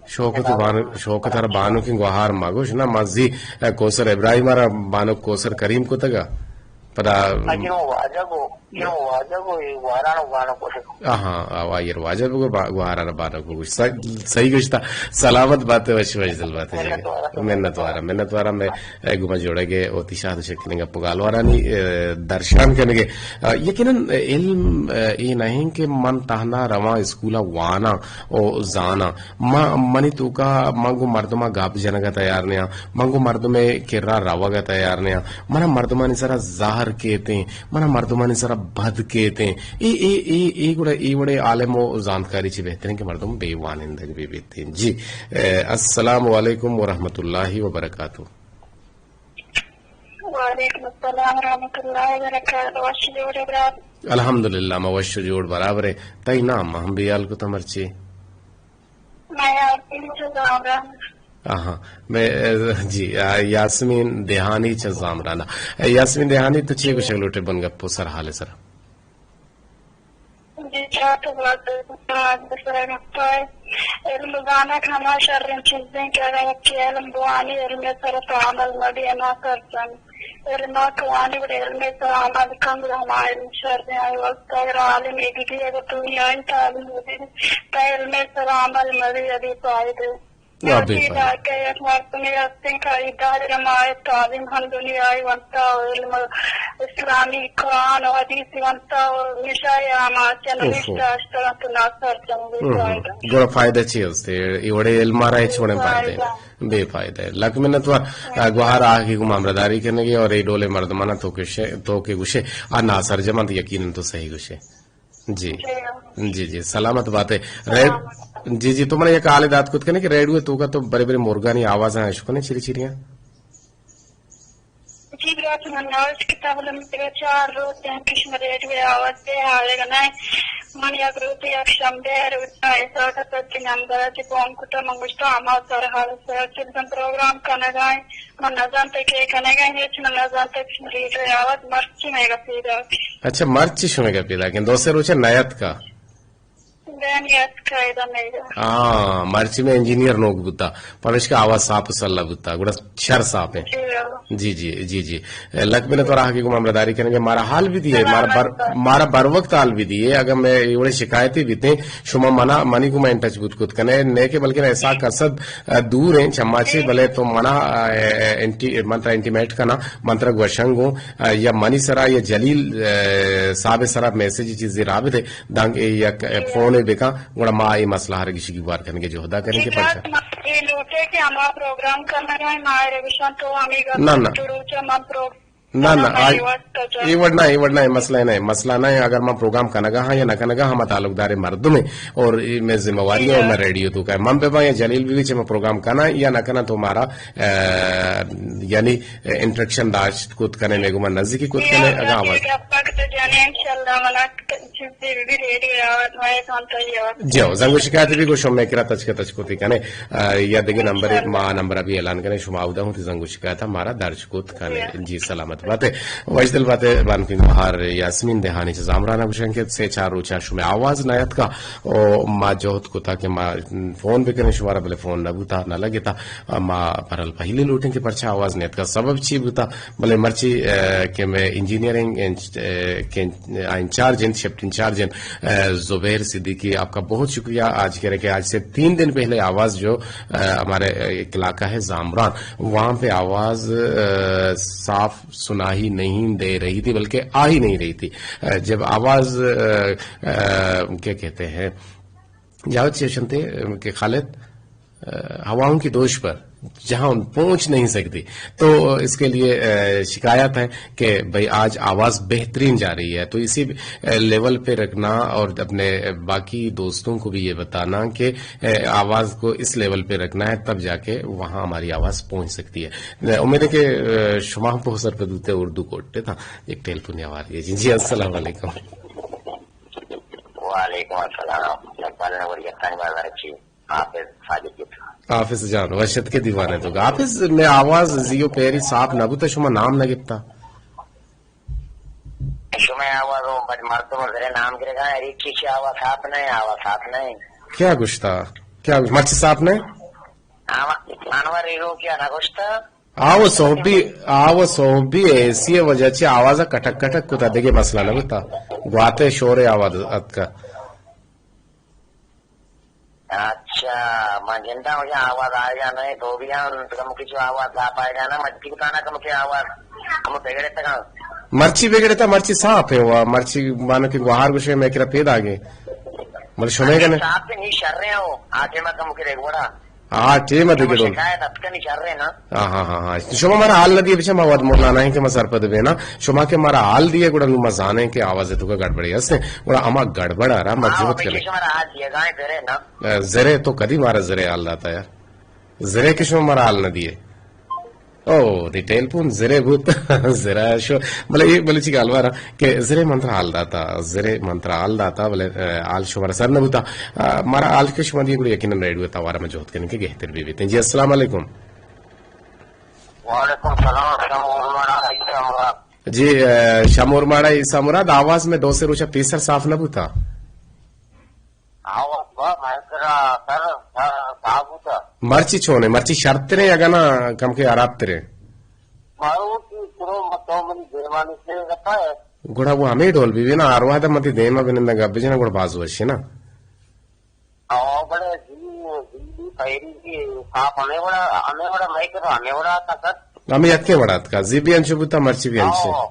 شوکت بانک، شوکت ہر بانک گوہار مگوش نا، مزی، اے، کوثر ابراہیم ہر بانک کوثر کریم کتگا۔ پدا اگروں واجہ گو، اگروں واجہ گو، اے گوہارانو بانک گوشت۔ آہاں، آ، واجہ بگو، با-، گوہارانو بانک گوشت۔ س-، صحیح گوشتا۔ سلامت باتے، وش، وش دل باتے۔ منت وارا۔ منت وارا، منت وارا۔ میں اے گما جوڑگے، وتی شاد شکلیں گپ و گالوارانی، اے، درشان کنگے۔ اے، یقیناً علم، اے، اے نہیں کہ من تہنا رواں اسکولا واناں و زاناں۔ ما، منی توکا من گو مردما گپ جنگا تیار نیاں، من گو مردمے کرا روگا تیار نیاں، منا مردمانی سرا زہر کیتیں، منا مردمانی سرا بد کیتیں۔ اے، اے، اے، اے گڑا اے وڑے عالم و زانتکاری چی بہتریں کہ مردم بے وانندگ بی بیتیں۔ جی، اے، السلام علیکم ورحمۃ اللہ وبرکاتہ۔ وعلیکم السلام ورحمۃ اللہ وبرکاتہ۔ وش جوڑ ئے برات؟ الحمدللہ، ما وش جوڑ برابر ایں۔ تئی نام ہم بیال کتا مرچی؟ میں یاسمین چہ زامران۔ آہاں، میں، جی، آ، یاسمین دیہانی چہ زامران۔ اے، یاسمین دیہانی، تو چی گوشگ لوٹے بن گپ و سر حال سر؟ جی، چا تو بات، بات بسر گپا ہے۔ علم زانگ ہما شریں چیزیں کہ اگر یکے علم بوانی، علم سر تو عمل مبی، ناسرجم۔ علم تو وانی، بڑے علم سر عمل کن، بڑے ہما علم شریں۔ آئی وقت اگر عالم ایک بھی اگر دنیا ہی تعلیم ہوتی، تو علم سر عمل مبی، ابھی فائدے۔ یا بے فائدہ۔ کہ یک مردمے ہستیں کہ آئی دار علم آئے تعلیم ہم دنیائی ونتا و علم اسلامی قرآن و حدیث ونتا و نشائی آماچ نوشتہ اشتران تو ناسرجم بے فائدہ۔ گڑا فائدہ چی ہستے؟ اے وڑے علم آرا ہچ وڑیں فائدہ نہیں۔ بے فائدہ ہے۔ لک منت وار، آ، گوہار آہگی گوں ہمراہداری کنگے اور اے ڈولے مردمانا تو کہ شے، تو کہ گوشے، آ ناسرجم انت، یقیناً تو صحیح گوشے۔ جی۔ جی، جی، سلامت بات ہے۔ ریڈ-، جی، جی، تو منا یک حالے دات کت کنے کہ ریڈیو توکا تو برے برے مرگانی آوازاں اش کنے چری چریاں؟ جی، برات من نہ اش کتا، بلے من چار روچ ہیں کہ شما ریڈیو آواز دے حالے گا نہ۔ من یک روچ یک شنبے روچ ایسا کا سچ نمبر چی فون کتا، من گوشتا ہما سر حال سر چیزن پروگرام کنگا ہے۔ من نزانت کہ کنگا ہچ، من نزانت کہ ریڈیو آواز مرچی مئے گا پیدا۔ اچھا، مرچی شمئے گا پیدا کن دو سے روچ نیت کا؟ نیت کا ادا مئے گا۔ ہاں، مرچی میں انجینئر نوک بوتا، پمیشکا آواز صاف و سلا بوتا، گڑا شر صاف ہے۔ جی، جی، جی، جی۔ لک منت وار آہگی گوں ہمراہداری کنگے، مارا حال بھی دیے، مارا بر-، مارا بر وقت حال بھی دیے، اگر میں ایوڑے شکایتی بیتے، شما منا، منی گوں میں ان ٹچ بوت کت کنے، نیکہ بلکہ ایسا قصد ء دور ایں چما چے، بلے تو منا، ء، انٹی-، من ترا انٹیمیٹ کناں، من ترا گوشنگ اوں، ء، یا منی سرا یا جلیل، ء، صاحب سرا میسج چیزے رابطے دانکہ یک، ء، فونے بکاں، گڑا ما اے مسئلہ ہر گشی گیوار کنگے جہدا کنیں کہ پرچا۔ اے لوٹے کہ ہما پروگرام کرنا ہے، ما اے روشن تو ہمیں گپ نہ، نہ۔ تو روچا من پروگرام نہ، نہ، نہ، آئی، اے وڑ نہ، اے وڑ نہ، اے مسئلہ نہ، مسئلہ نہ، اگر من پروگرام کنگا ہاں یا نہ کنگا ہاں، ما تعلق دار مردم ہیں اور اے میں ذمہ واری ہے اور میں ریڈیو تو کا ہے۔ من بہ باں یا جلیل بہ بی چہ من پروگرام کناں یا نہ کناں تو مارا، ا، یعنی انٹریکشن داشت کت کنے، میں گو من نزدیکی کت کنے، اگاں آواز۔ گپ تو جانے انشاءاللہ منا چیزے بہ بی ریڈیو آواز میں کون تو یہ آواز۔ جی ہو، زنگ و شکایت بی گو شما کرا تچک تچک کتی کنے، ا، یا دگہ نمبر، ما نمبر ابھی اعلان کنے، شما اودا ہوں تی زنگ و شکایت مارا درج کت کنے۔ جی، سلامت بات ہے۔ وش دل بات ہے، بانکیں گوہار یاسمین دہانی چہ زامران گوشن کہ سے چار روچا شمے آواز نہ اتکا۔ او ما جہد کتا کہ ما فون بکنیں شمارا، بلے فون نہ بوتا، نہ لگتا۔ ما پرل پہلی لوٹیں کہ پرچا آواز نہ اتکا، سبب چی بوتا؟ بلے مرچی، ا، کہ میں انجینئرنگ انچ-، ا، کہ انچارج انت، شفٹ انچارج انت، ا، زبیر صدیقی، آپ کا بہت شکریہ۔ آج کہہ رہے کہ آج سے تین دن پہلے آواز جو، ا، ہمارے ایک علاقہ ہے زامران، وہاں پہ آواز، ا، صاف آہی نہیں دے رہی تھی، بلکہ آ ہی نہیں رہی تھی۔ جب آواز کیا کہتے ہیں، جاوید چیشن تھے کہ خالد، ہواؤں کی دوش پر جہاں پہنچ نہیں سکتی، تو اس کے لیے شکایت ہے کہ بھئی آج آواز بہترین جا رہی ہے۔ تو اسی لیول پہ رکھنا اور اپنے باقی دوستوں کو بھی یہ بتانا کہ آواز کو اس لیول پہ رکھنا ہے، تب جا کے وہاں ہماری آواز پہنچ سکتی ہے۔ امید ہے کہ شما ہم پوسر پہ دوتے اردو کوٹے تھا۔ ایک ٹیلیفون آواز ہے۔ جی، جی، السلام علیکم۔ وعلیکم السلام۔ جبار نوری، تنگ بازار چی؟ حافظ ساجد گپت۔ حافظ جان، وشت کے دیوانے تو۔ حافظ، میں آواز زیو پیری صاف نہ بوتا، شما نام نہ گپتا۔ شما آواز ہو، بٹ مردم زرے نام گرگا، اری کی کی آواز صاف نہیں، آواز صاف نہیں۔ کیا گشتا؟ کیا گشتا؟ مرچی صاف نہیں؟ انور ہیرو کیا نہ گشتا؟ آو صحبی، آو صحبی ایسی وجہ چی آواز کٹک کٹک کتا، دیگه مسئلہ نہ بوتا۔ گواتے شور آواز اتکا۔ اچھا، من گنداں مجھے آواز آئے گا نہیں، تو بھی ہم کم کچھ آواز صاف آئے گا نا، مجھے بتانا کم کے آواز ہم بگڑے تک۔ مرچی بگڑے تا، مرچی صاف ہے، وہ مرچی مانو کہ گوہار گوشے میں کرا پیدا گے۔ مطلب شمے کنے صاف نہیں شر رہے ہو، آگے میں کم کے ریگوڑا۔ ہاں، ٹیم ء دگہ ڈول۔ شکایت اتکنی شر نا۔ ہاں، ہاں، ہاں، ہاں۔ شما مارا حال نہ دیے، بچا ما وت مولانا ہیں کہ ما سرپد بینا۔ شما کہ مارا حال دیے، گڑا نو ما زانیں کہ آواز تو کا گڑبڑی ہستے۔ گڑا اما گڑبڑ آ رہا، ما ہاں، جوت کرے۔ شما را حال دیے، گائیں زرے نا۔ اے، زرے تو کدی مارا زرے حال داتا یار۔ زرے کہ شما مارا حال نہ دیے۔ او، دی ٹیلیفون زرے بوت، زرا شو۔ بلے اے بلوچی گالوارا کہ زرے منترا حال داتا، زرے منترا حال داتا، بلے، اے، حال شمارا سر نہ بوتا۔ آ، مارا حال کہ شما دی گڑا یقیناً ریڈیو توارا میں جہد کرنے کہ گہتر بھی بیتے۔ جی، السلام علیکم۔ وعلیکم السلام، شمور ماڑا عیسی مراد۔ جی، اے، شمور ماڑا عیسی مراد، آواز میں دو سے روچا پیسر صاف نہ بوتا۔ آواز با مہترا سر، سر، صاف بوتا۔ مرچی چونے، مرچی شرترے اگنا کم کے خراب ترے۔ مارو کی کرو متو منی دیوانی سے رکھا ہے۔ گڑا وہ ہمیں ڈول بھی، بھی نا، ہر وہد متی دیما بنندہ گپ بجنا گڑا باز وشی نا۔ او بڑے جی، جی، پیری جی، صاف ہمیں وڑا، ہمیں وڑا مہترا، ہمیں وڑا آتا سر۔ ہمیں یکے وڑا آتکا، زی بھی انچو بوتا، مرچی بھی انچو۔ او۔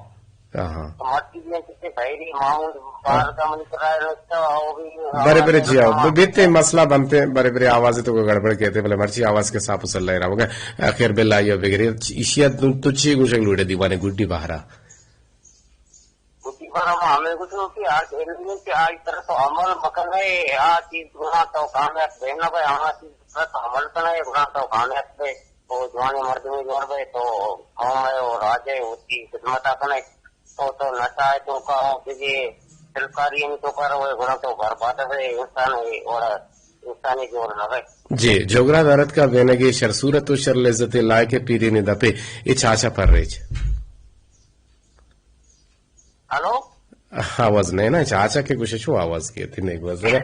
ہاں، ہاں۔ مرچی بھی انچو تے بھائی ری ماؤنٹ بار کا منی کرا ہے، تو او بھی برے برے جی آؤ۔ ب-، بیتے مسئلہ بنتے، برے برے آواز تو کو گڑبڑ کہتے، بلے مرچی آواز کے صاف و سلہ رہا ہوگا۔ خیر بل آئیو بگری، ایشیا تو، تو چی گوشگ لوڑے دیوانے گڈی بہرا۔ گڈی بہرا ما ہمیں گوشو کہ آج ایلوین کہ آج طرح تو عمل مکن ہے، آ چیز گنا تو کامیاب بہنا بھائی، ہما چیز طرح تو عمل کرنا ہے، گنا تو کامیاب بھائی۔ او جوان مردمے جوڑ بئے تو قوم ء و راج ء وتی خدمت ء کنئے۔ تو، تو نشہ ء توکا و دگہ سلکاری ء توکا روئے گڑا تو برباد بئے، انسان ء وڑا انسانے جوڑ نہ بئے۔ جی، جوگرا دارت کا بینگے شر صورت و شر لذت لائق پیرین دپے، اے چاچا پر ریچ۔ ہلو؟ آواز نہیں نا، چاچا کے گوشے چو آواز کے تھی نہیں گوزرا۔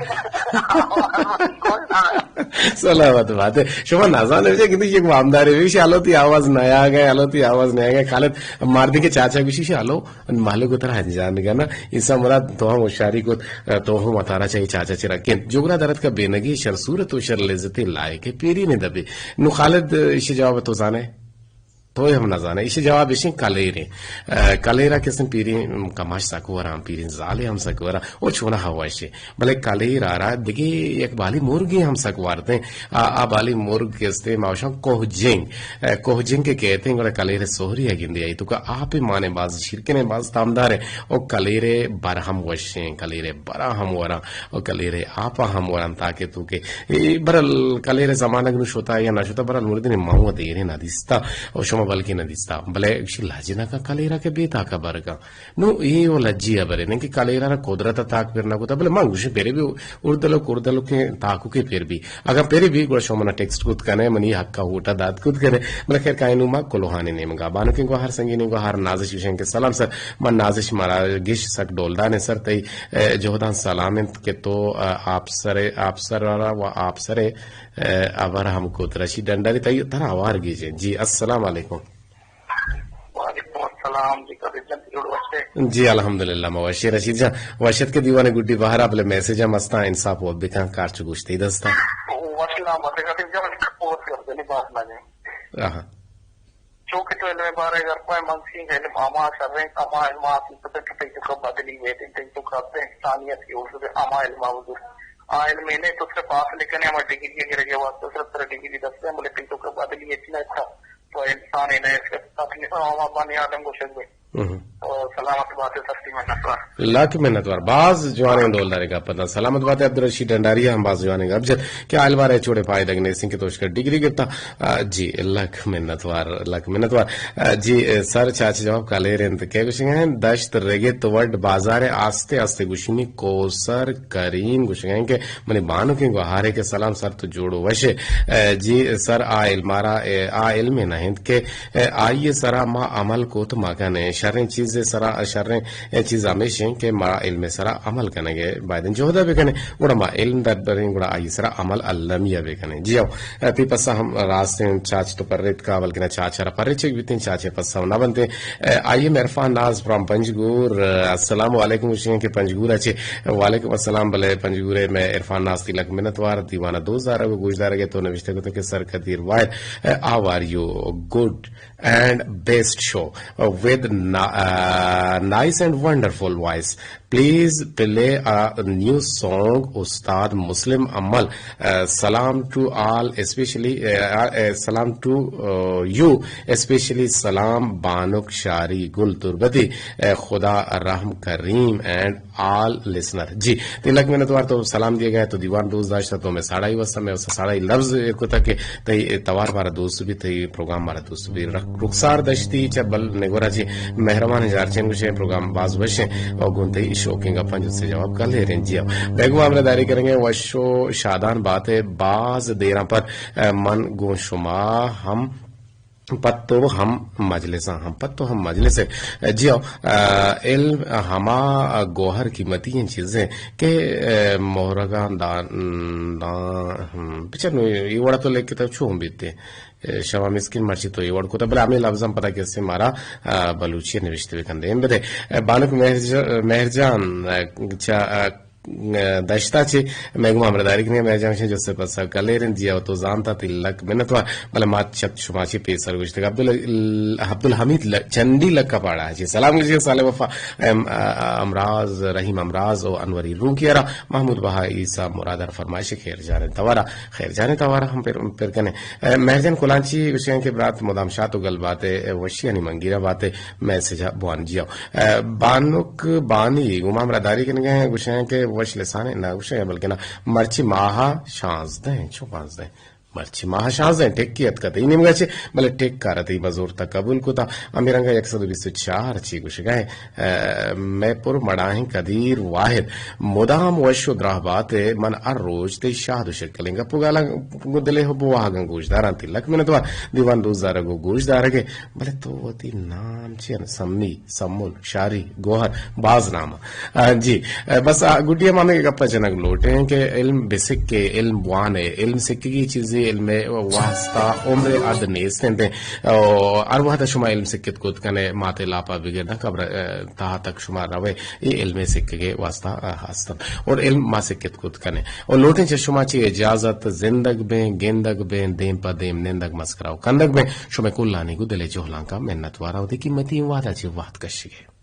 سلامت بات ہے۔ شما نزانے بچے کہ یک وامدارے بشی، ہلو تی آواز نیا گئے، ہلو تی آواز نیا گئے۔ خالد مار دی کہ چاچا گوشی شی، ہلو، مالک ترا انجان گا نا۔ ایسا مراد تو ہم ہوشیاری کو، تو ہم اتارا چاہیے چاچا چرا۔ کہ جوگرا درد کا بینگی شر صورت و شر لذت لائق ہے، پیری نے دبے۔ نو خالد، ایشی جواب تو زانے؟ تو ہم نہ زانے۔ ایشی جواب ایشیں کلیریں۔ اے، کلیرا کسیں پیریں کماش سک وراں، پیریں زالے ہم سک وراں۔ او چونا ہواشے۔ بلے کلیرا را دگہ یک بالی مرگے ہم سک وارتیں۔ آ، آ بالی مرگ کستے ماوشاں کوہ جنگ۔ اے، کوہ جنگ کے کہتے ہیں، گڑا کلیرے سوہری ہے گندے آئی۔ تو کا آپ مانے باز، شیرکنے باز تامدار ہے۔ او کلیرے بر ہم وشیں، کلیرے برا ہم وراں۔ او کلیرے آپا ہم وراں تاکہ تو کے اے برل کلیرے زمانگ نو شتا یا نہ شتا، برل مردین ما و دیرے نہ دیستا، او شما بلکہ نہ دیستا، بلے گشی لج نہ کا کلیرا کے بے تاکا برگا۔ نو اے و لجی ء برے، نہ کہ کلیرا را قدرت ء تاک پر نہ کتا، بلے من گوشی پرے بھی اردلو کردلو کے تاکو کے پر بھی۔ اگاں پرے بھی گڑا شما منا ٹیکسٹ کت کنے، منی حق ء ووٹ ء دات کت کنے، بلے خیر کائنو ما کلوہانی نیمگا۔ بانکیں گوہار سنگینیں گوہار نازش گشن کہ سلام سر، من نازش مراگش سک ڈولدان سر تئی اے، جہداں سلام انت کہ تو، اے، آپسرے، آپسر را و آپسرے، اے، ابر ہم کوت رشید ڈنڈاری تئی ترا اوار گیجیں۔ جی، السلام علیکم۔ وعلیکم السلام۔ جی، قدیر جان، جوڑ وشے؟ جی، الحمدللہ، ما وشی رشید جان۔ وشت کے دیوانے گڈی بہرا بلے میسج ہم استا، انصاف و بکن کارچ گوشتی دستا۔ وشی نام بتے قدیر جان، وشی کپور کر دنی بات لگے۔ آہا۔ چونکہ تو علم بارے اگر پائے منسی علم اما شریں، اما علم آتی تو کہ تئی تو کا بدلی ویت، تئی تو کا انسانیت کی اردو ہما علم بزرگ۔ آ علم نے تو صرف حاصل کرنے ہمیں ڈگری کے رگے واسطے صرف تر ڈگری دستے ہیں، بولے تئی تو کا بدلی اتنا تھا تو انسان ہے نہ، صرف اپنے ہما بنی آدم کو شکل۔ ہم۔ اور سلامت بات ہے، سختی منت وار۔ لک منت وار۔ باز جوانیں ڈولدارے گپ اتاں۔ سلامت بات ہے، عبدالرشید ڈنڈاری ہم باز جوانیں گپ جت کہ آ علم بارے چوڑے پائدگ نیسیں کہ تو اشکا ڈگری گپتا۔ آ، جی، لک منت وار، لک منت وار۔ آ، جی، سر چاچ جواب کلیر انت۔ کہ گوشنگ ہیں دشت رگت وڈ بازار آستے آستے گوشنی کوسر کریم گوشنگ ہیں کہ منی بانکیں گوہارے کہ سلام سر تو جوڑ و وش۔ آ، جی، سر آ علم مارا، آ علم نہ انت کہ آئی ء سرا ما عمل کت مہ کنیں۔ شریں چیز ء سرا، شریں چیز ہمیش انت کہ ما علم ء سرا عمل کنگ ء باید انت۔ جہد ء بہ کنیں، گڑا ما علم در بریں، گڑا آئی ء سرا عمل المی ء بہ کنیں۔ جی ہو، پی پسا ہم راستیں چاچ تو پریت کا، بلکنا چاچ را پریچک بیتیں، چاچ ء پسا نہ بنتیں۔ آئی ایم عرفان ناز فرام پنجگور، السلام علیکم، گوشیں کہ پنجگور ء چے؟ وعلیکم السلام، بلے پنجگور ء میں عرفان ناز تی لک منت وار، دیوانہ دوست دارگ و گوشدارگ ء تو نوشتہ کتو کہ سر قدیر واحد، آ، how are you? Good and best show with na-, uh, nice and wonderful voice. Please play a new song, استاد مسلم امل. Uh, salam to all, especially, uh, uh, salam to, uh, you, especially سلام بانک شاری گل تربتی، uh, خدا رحم کریم and آل لسنر۔ جی، تئی لک منت وار، تو سلام دیگ ء، تو دیوان دوست داشتہ، تو میں ساڑائی وستا، میں وستا ساڑائی لفظ ایر کتا کہ تئی توار مارا دوست بی، تئی پروگرام مارا دوست بی۔ رخ-، رخسار دشتی چہ بل نگورا چی مہربان جارچین گوشیں، پروگرام باز وشیں اور گون تئی شوقیں گپاں جست جواب کل ہیریں۔ جی ہاں، بیگم ہمراہ داری کریں گے، وش و شادان بات ہے، باز دیراں پر، اے، من گون شما ہم پت تو ہم مجلساں، ہم پت تو ہم مجلس ہے۔ جی ہو، آ، علم ہما گوہر قیمتی ہیں چیزیں کہ، آ، مہرگاں دان، دان، ہم، بچار نو، یہ وڑا تو لکھتا چون بیتے۔ آ، شما مسکین مرچی تو یہ وڑ کو تا، بلے ہمیں لفظاں پتا کیسے مارا، آ، بلوچی نوشتے بکندے۔ ہم بدے، آ، بانک مہرج-، مہرجان، آ، چا، آ، دشتا چے مئے گوما ہمراہداری کنگا، مئے جان شے جستے پسا کلیر انت۔ جی او تو زانتا تئی لک منت وار، بلے ما چت شما چے پیسر گوشتگ۔ عبدال-، عبدالحمید ل-، چنڈی لکا پاڑا چے سلام گوشی۔ صالح وفا، ام-، امراض، رحیم امراض و انوری روکی را محمود بہا عیسی مراد را فرمائش خیر جان توارا، خیر جان توارا ہم پر، پر کنے۔ اے، مہرجان کلانچی گوشیں کہ برات مدام شات و گل باتے، اے، وشیانی منگیرا باتے، میسج بوان جیو۔ اے، بانک بانی گوما ہمراہداری کنگا ہیں، گوشیں کہ وش لسانے نہ گوشیں، بلکہ نہ، مرچی ماہ شانزدہ ہیں، چو پانزدہ ہیں۔ مرچی ماہ شانزدہ ہیں، ٹکی اتکا تئی نیمگا چے، بلے ٹک کارا تئی بزور تا قبول کتا۔ ہمیں رنگا یک سد و بیست و چار چی گوشگا ہیں۔ اے، مئے پر مڑاہیں قدیر واحد، مدام وش و دراہ بات ئے، من ہر روچ تئی شاد و شکلیں گپ و گالاں گوں دل ء حب و واہگاں گوشداراں۔ تئی لک منت وار دیوان دوست دارگ و گوشدارگ ء، بلے تو وتی نام چی انت؟ سمی، سمن، شاری، گوہر، باز نام۔ آ، جی، آ، بس آ، گڈی ہم ہمیں گپ ء جنگ لوٹیں کہ علم بسکے، علم بوانے، علم سکگی چیزے، علم ء واسطہ عمر ء حد نیست انت۔ او، ہر وہد شما علم سکت کت کنے، ماتے لاپا بگر نہ قبر، آ، تہا تک شما روے، اے علم سکگے واسطہ، آ، ہستن۔ اور علم ما سکت کت کنے۔ اور لوٹیں چہ شما چی اجازت، زندگ بیں، گندگ بیں، دیم پہ دیم نندگ مسکرا و کندگ بیں۔ شمے کلانی گو دل جہلانکا منت وارا و دی قیمتی وعدہ چی وقت کشگے۔